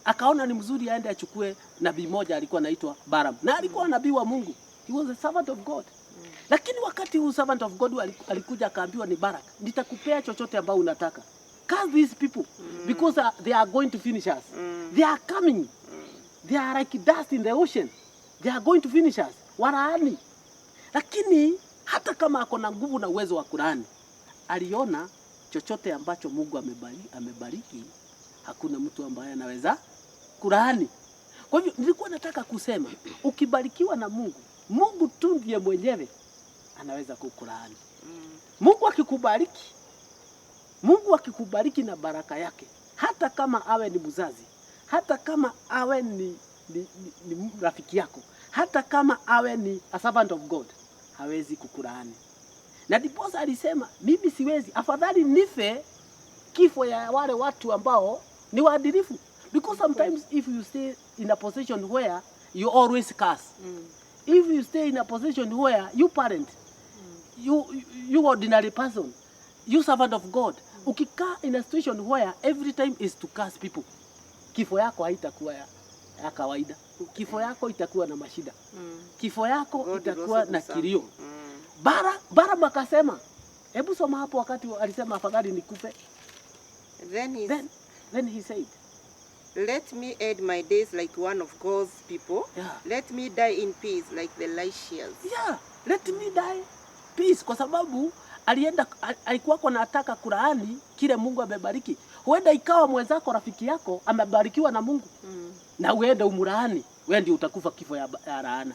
Akaona ni mzuri aende achukue nabii moja alikuwa anaitwa Balaam, na alikuwa nabii wa Mungu. He was a servant of God. Lakini wakati huu servant of God alikuja akaambiwa ni Balak, "Nitakupea chochote ambao unataka. Curse these people because they are going to finish us. They are coming. They are like dust in the ocean. They are going to finish us. Walaani." Lakini hata kama ako na nguvu na uwezo wa kulaani, aliona chochote ambacho Mungu amebariki, hakuna mtu ambaye anaweza kulaani. Kwa hivyo nilikuwa nataka kusema ukibarikiwa na Mungu, Mungu tu ndiye mwenyewe anaweza kukulaani. Mungu akikubariki na baraka yake, hata kama awe ni mzazi, hata kama awe ni rafiki yako, hata kama awe ni a servant of God, hawezi kukulaani. Na ndiposa alisema, "Mimi siwezi, afadhali nife kifo ya wale watu ambao ni waadilifu." Because sometimes if you stay in a position where you always curse, if you stay in a position where you parent, you ordinary person, you servant of God, ukikaa in a situation where every time is to curse people, kifo yako haitakuwa ya kawaida. Kifo yako itakuwa na mashida. Kifo yako God will itakuwa also na do something. kilio. Balaam akasema, hebu soma hapo wakati alisema afadhali nikufe. Then he Then he said, "Let me end my days like one of God's people. Let me die in peace like the righteous." Yeah, "Let me die peace," kwa sababu alienda alikuwa anataka kulaani kile Mungu amebariki. Huenda ikawa mwenzako, rafiki yako amebarikiwa na Mungu na uende umlaani, wewe ndio utakufa kifo ya laana.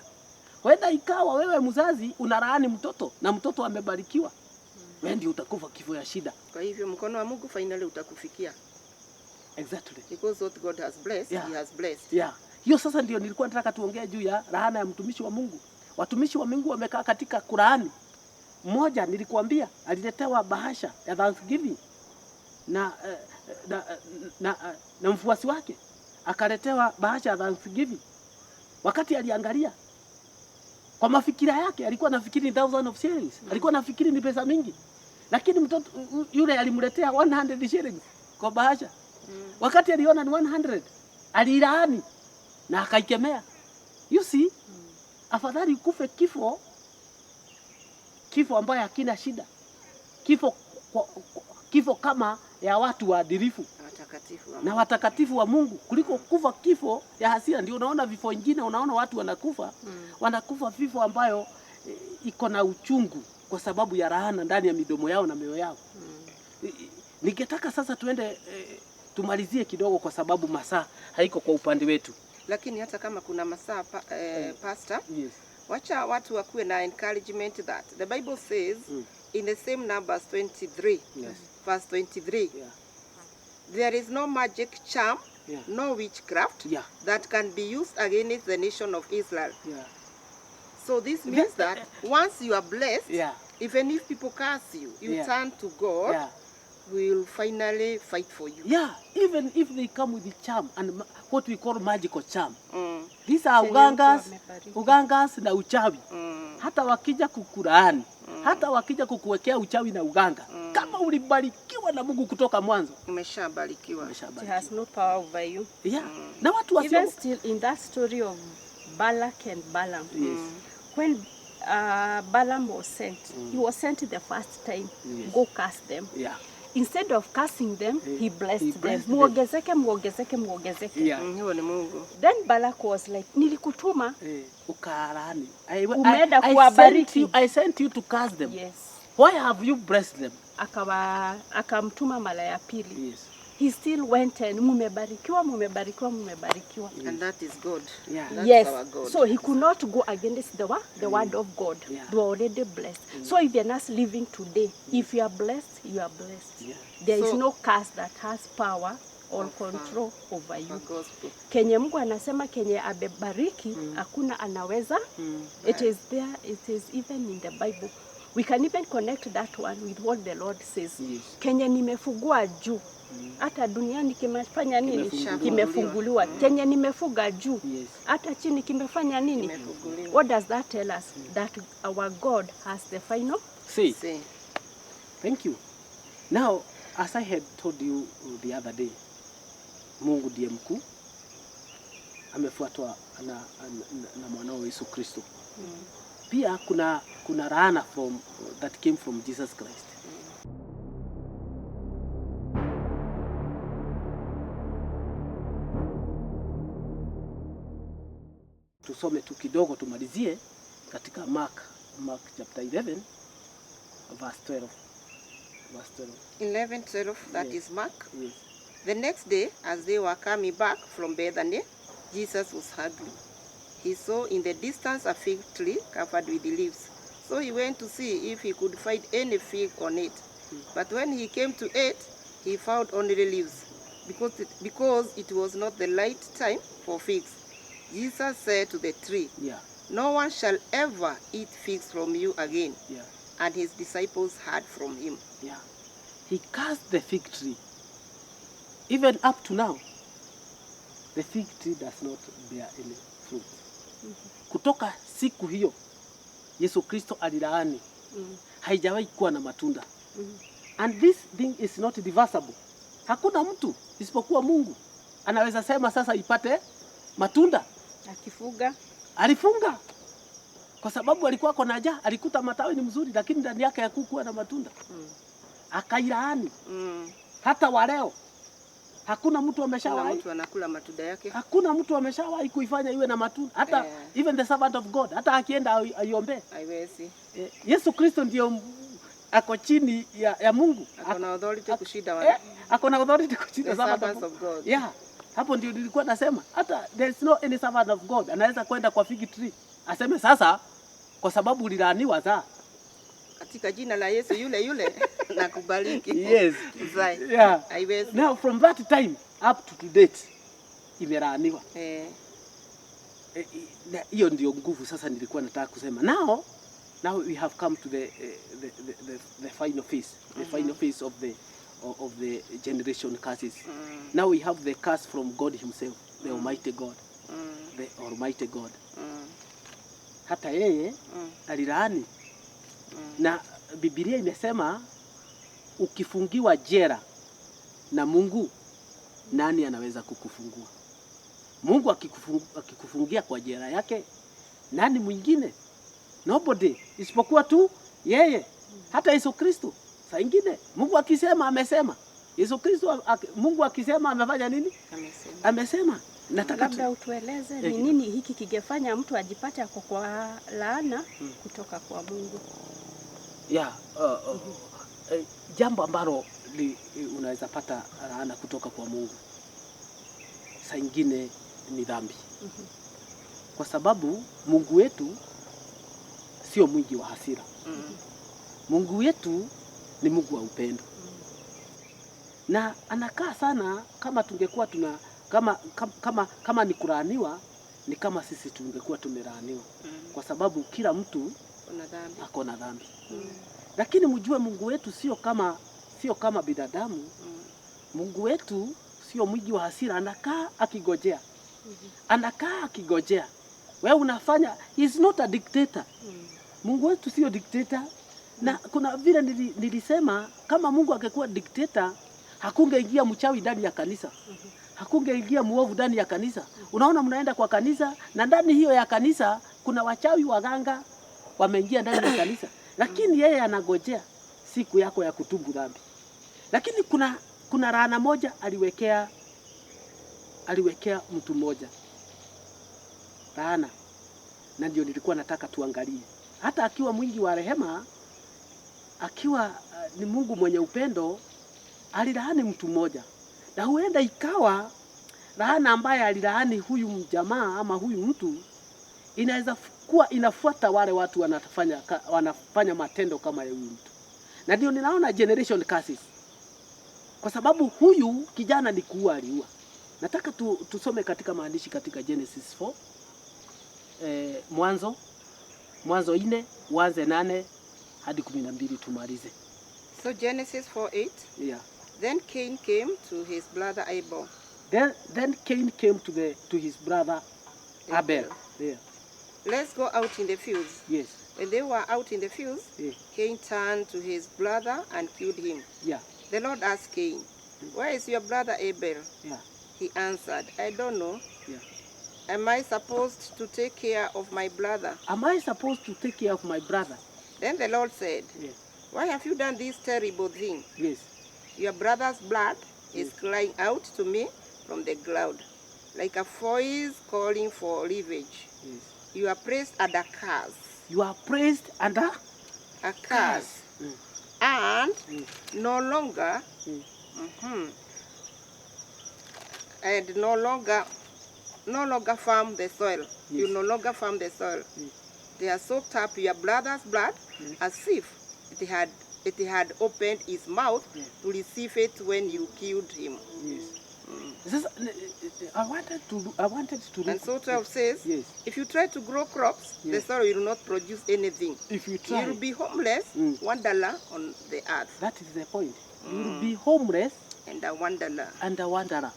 Huenda ikawa wewe mzazi unalaani mtoto na mtoto amebarikiwa, wewe ndio utakufa kifo ya shida. Kwa hivyo mkono wa Mungu finally utakufikia. Exactly. Because what God has blessed, he has blessed. Yeah. Hiyo sasa ndio nilikuwa nataka tuongee juu ya laana ya mtumishi wa Mungu. Watumishi wa Mungu wamekaa katika kulaani. Mmoja nilikuambia aliletewa bahasha ya Thanksgiving na mfuasi wake akaletewa bahasha ya Thanksgiving. Wakati aliangalia kwa mafikira yake alikuwa anafikiri ni thousand of shillings. Alikuwa anafikiri ni pesa mingi. Lakini mtoto yule alimletea 100 shillings kwa bahasha. Wakati aliona ni 100, alilaani na akaikemea. You see, afadhali ukufe kifo ambayo hakina shida, kifo kama ya watu waadilifu Watakatifu wa na watakatifu wa Mungu kuliko kufa kifo ya hasira. Ndio unaona vifo ingine, unaona watu wanakufa vifo ambayo iko na uchungu kwa sababu ya laana ndani ya midomo yao na mioyo yao. Ningetaka sasa tuende tumalizie kidogo kwa sababu masaa haiko kwa upande wetu. Lakini hata kama kuna masaa pastor, Yes. wacha watu wakuwe na encouragement that the Bible says in the same Numbers 23 verse 23, there is no magic charm, no witchcraft that can be used against the nation of Israel. So this means that once you are blessed, even if people curse you, you turn to God, will finally fight for you. Yeah, even if they come with the charm and what we call magical charm. These are Chenye mtu ugangas, amebariki. ugangas na uchawi. Hata wakija kukulaani, hata wakija kukuwekea uchawi na uganga, kama ulibarikiwa na Mungu kutoka mwanzo, Umeshabarikiwa. It umeshabarikiwa. has no power over you. Yeah. Na watu wasio Even still in that story of Balak and Balaam, when Balaam was sent, he was sent the first time, go curse them. Instead of cursing them, he blessed he them. Blessed them. "Muongezeke, muongezeke, muongezeke." Huo ni Mungu. Then Balak was like, "Nilikutuma, Ukalaani. Umeenda I kuwabariki." I sent you to curse them. Yes. Why have you blessed them? Akamtuma mara ya pili. Yes. He still went and "Mumebarikiwa, mumebarikiwa, mumebarikiwa." And that is God. That's our God. So he could not go against the word of God. They were already blessed. So even us living today, if you are blessed, you are blessed. There is no curse that has power or control over you. For gospel. Kenye Mungu anasema kenye amebariki, hakuna anaweza. It is there, it is even in the Bible. We can even connect that one with what the Lord says. Kenye nimefungua juu hata duniani kimefanya nini? Kimefunguliwa. Kimefunguliwa. Kenye nimefunga juu hata chini kimefanya nini? Kimefunguliwa. What does that tell us? That our God has the final See, See. Thank you. Now, as I had told you the other day, Mungu ndiye mkuu. Amefuatwa na mwanao Yesu Kristo. Pia kuna laana from that came from Jesus Christ. Tusome tu kidogo tumalizie katika Mark chapter 11 verse 12. Verse 12. 11:12, that Yes. is Mark. Yes. The next day, as they were coming back from Bethany, Jesus was hungry. He saw in the distance a fig tree covered with leaves. So he went to see if he could find any fig on it. But when he came to it, he found only leaves, because it was not the right time for figs. Jesus said to the tree, Yeah. "No one shall ever eat figs from you again." Yeah. And his disciples heard from him. Yeah. He cursed the fig tree. Even up to now, the fig tree does not bear any fruit. Kutoka siku hiyo Yesu Kristo alilaani. Haijawahi kuwa na matunda. And this thing is not reversible. Hakuna mtu isipokuwa Mungu anaweza sema sasa ipate matunda. Akifuga. Alifunga kwa sababu alikuwa kona njaa, alikuta matawi ni mzuri lakini ndani yake hakukuwa na matunda. Akailaani. Hata wa leo hakuna mtu ameshawahi, mtu anakula matunda yake. Hakuna mtu ameshawahi kuifanya iwe na matunda. Hata even the servant of God, hata akienda aiombe haiwezi. Yesu Kristo ndio ako chini ya Mungu. Ako na authority kushinda wale. Ako na authority kushinda servants of God. Yeah. Hapo ndio nilikuwa nasema hata there is no any servant of God anaweza kwenda kwa fig tree aseme sasa kwa sababu ulilaaniwa za katika jina la Yesu yule yule nakubariki. Yes. Mzai. Yeah. Haiwezi. Now from that time up to date imelaaniwa. Hiyo ndio nguvu sasa nilikuwa nataka kusema. Now we have come to the final phase, the final phase of the generation curses. Now we have the curse from God himself, the Almighty God. The Almighty God. Hata yeye alilaani. Na Biblia imesema ukifungiwa jela na Mungu, nani anaweza kukufungua? Mungu akikufungia kwa jela yake, nani mwingine? Nobody, isipokuwa tu yeye. Hata Yesu Kristo saa ingine Mungu akisema amesema. Yesu Kristo Mungu akisema amefanya nini? Amesema. Amesema. Nataka labda utueleze ni nini hiki kingefanya mtu ajipate ako kwa laana kutoka kwa Mungu. Yeah, jambo ambalo unaweza pata laana kutoka kwa Mungu saa ingine ni dhambi. Kwa sababu Mungu wetu sio mwingi wa hasira. Mungu wetu ni Mungu wa upendo. Na anakaa sana kama tungekuwa tuna kama ni kulaaniwa, ni kama sisi tungekuwa tumelaaniwa. Kwa sababu kila mtu ako na dhambi. Lakini mjue Mungu wetu sio kama binadamu. Mungu wetu sio mwingi wa hasira, anakaa akigojea. Anakaa akigojea. Wewe unafanya, he is not a dictator. Mungu wetu sio dictator. Na kuna vile nilisema kama Mungu angekuwa dictator, hakungeingia mchawi ndani ya kanisa. Hakungeingia muovu ndani ya kanisa. Unaona mnaenda kwa kanisa na ndani hiyo ya kanisa kuna wachawi waganga wameingia ndani ya kanisa. Lakini yeye anagojea siku yako ya kutubu dhambi. Lakini kuna laana moja aliwekea mtu mmoja. Laana. Na ndio nilikuwa nataka tuangalie. Hata akiwa mwingi wa rehema, akiwa ni Mungu mwenye upendo, alilaani mtu mmoja. Na huenda ikawa laana ambaye alilaani huyu mjamaa ama huyu mtu inaweza kuwa inafuata wale watu wanafanya matendo kama ya huyu mtu. Na ndio ninaona generation curses. Kwa sababu huyu kijana ni kuua aliua. Nataka tusome katika maandishi katika Genesis 4. Mwanzo 4, uanze 8 hadi 12 tumalize. So Genesis 4:8. Yeah. Then Cain came to his brother Abel. Then Cain came to his brother Abel. Yeah. Let's go out in the fields. Yes. When they were out in the fields, yeah, Cain turned to his brother and killed him. Yeah. The Lord asked Cain, "Where is your brother Abel?" Yeah. He answered, "I don't know. Yeah. Am I supposed to take care of my brother? Am I supposed to take care of my brother? Then the Lord said, Yes. Why have you done this terrible thing? Yes. Your brother's blood is crying out to me from the ground, like a voice calling for revenge. Yes. You are placed under curse. You are placed under A curse. And no longer, and no longer farm the soil. Yes. You no longer farm the soil. They have soaked up your brother's blood as if it had opened his mouth to receive it when you killed him. Yes. I wanted to look. And so 12 says, yes, if you try to grow crops, the soil will not produce anything. If you try, you will be homeless, $1 on the earth. That is the point. You will be homeless and a wanderer. And a wanderer.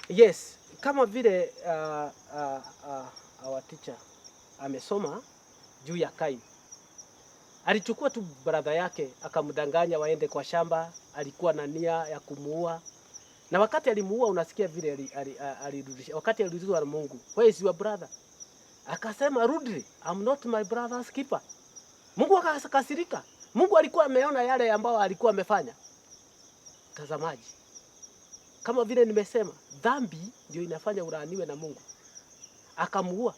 Yes, kama vile our teacher amesoma juu ya Kain. Alichukua tu brother yake akamdanganya waende kwa shamba, alikuwa na nia ya kumuua. Na wakati alimuua, unasikia vile alirudisha. Wakati aliulizwa na Mungu, where is your brother? Akasema, rudely, I'm not my brother's keeper. Mungu akakasirika. Mungu alikuwa ameona yale ambayo alikuwa amefanya. Tazamaji, kama vile nimesema, dhambi ndio inafanya ulaaniwe na Mungu. Akamuua.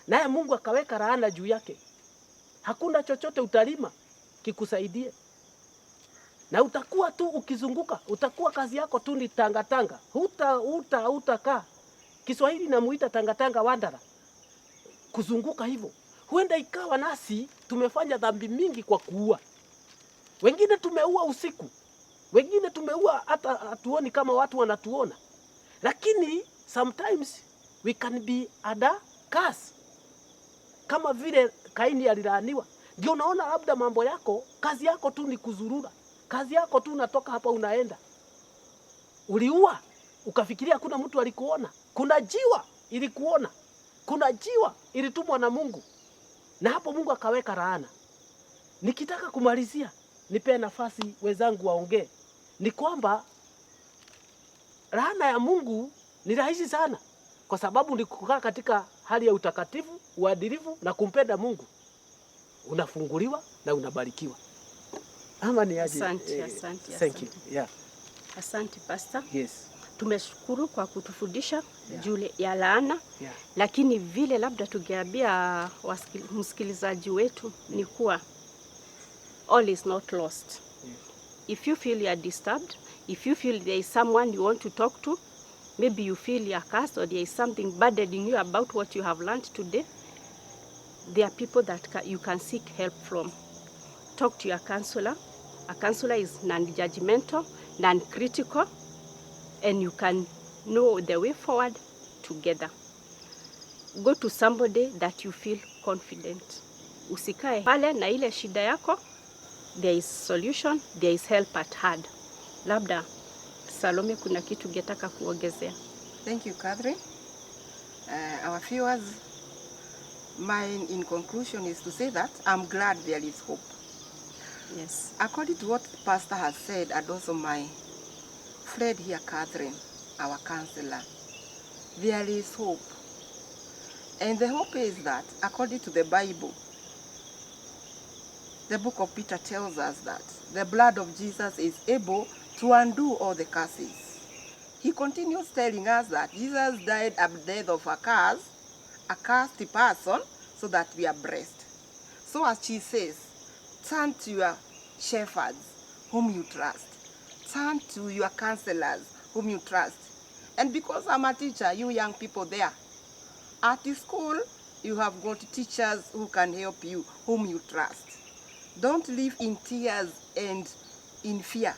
Naye Mungu akaweka laana juu yake. Hakuna chochote utalima kikusaidie. Na utakuwa tu ukizunguka, utakuwa kazi yako tu ni tanga tanga. Hutakaa. Kiswahili namuita tanga tanga wandara. Kuzunguka hivyo. Huenda ikawa nasi tumefanya dhambi mingi kwa kuua. Wengine tumeua usiku. Wengine tumeua hata hatuoni kama watu wanatuona. Lakini sometimes we can be under curse. Kama vile Kaini alilaaniwa. Ndio unaona labda mambo yako, kazi yako tu ni kuzurura. Kazi yako tu unatoka hapa unaenda. Uliua, ukafikiria hakuna mtu alikuona. Kuna jiwa ilikuona. Kuna jiwa ilitumwa na Mungu. Na hapo Mungu akaweka laana. Nikitaka kumalizia, nipe nafasi wenzangu waongee. Ni kwamba laana ya Mungu ni rahisi sana, kwa sababu ni kukaa katika hali ya utakatifu, uadilifu na kumpenda Mungu. Unafunguliwa na unabarikiwa. Ama ni aje? Asante, asante. Thank you. Yeah. Asante Pastor. Yes. Tumeshukuru kwa kutufundisha juu ya laana. Lakini vile labda tungeambia msikilizaji wetu ni kuwa all is not lost. Yes. If you feel you are disturbed, if you feel there is someone you want to talk to, maybe you feel you are cursed or there is something burdening you about what you have learned today, there are people that you can seek help from. Talk to your counselor. A counselor is non-judgmental, non-critical, and you can know the way forward together. Go to somebody that you feel confident. Usikae pale na ile shida yako. There is solution, there is help at hand. Labda Salome, kuna kitu ungetaka kuongezea? Thank you, Catherine. Our viewers, mine in conclusion is to say that I'm glad there is hope. Yes. According to what the pastor has said, and also my friend here, Catherine, our counselor, there is hope. And the hope is that, according to the Bible, the book of Peter tells us that the blood of Jesus is able to undo all the curses. He continues telling us that Jesus died a death of a curse, a cursed person, so that we are blessed. So as she says, turn to your shepherds whom you trust. Turn to your counselors whom you trust. And because I'm a teacher, you young people there, at the school, you have got teachers who can help you, whom you trust. Don't live in tears and in fear.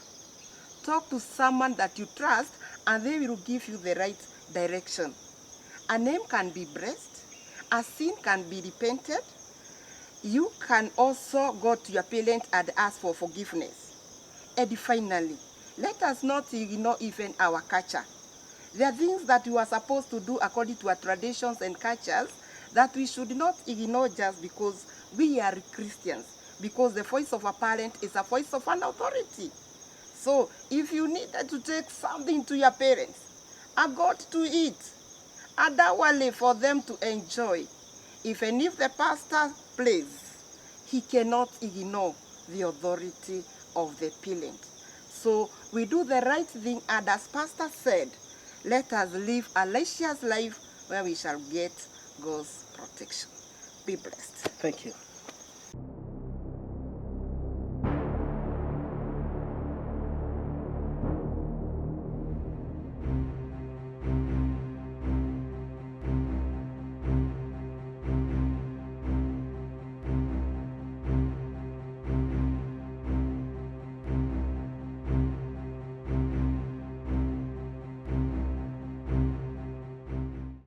Talk to someone that you trust, and they will give you the right direction. A name can be blessed. A sin can be repented. You can also go to your parent and ask for forgiveness. And finally, let us not ignore even our culture. There are things that we are supposed to do according to our traditions and cultures that we should not ignore just because we are Christians. Because the voice of a parent is a voice of an authority. So if you needed to take something to your parents, a goat to eat, a dawali for them to enjoy, even if the pastor plays, he cannot ignore the authority of the parent. So we do the right thing, and as pastor said, let us live a righteous life where we shall get God's protection. Be blessed. Thank you.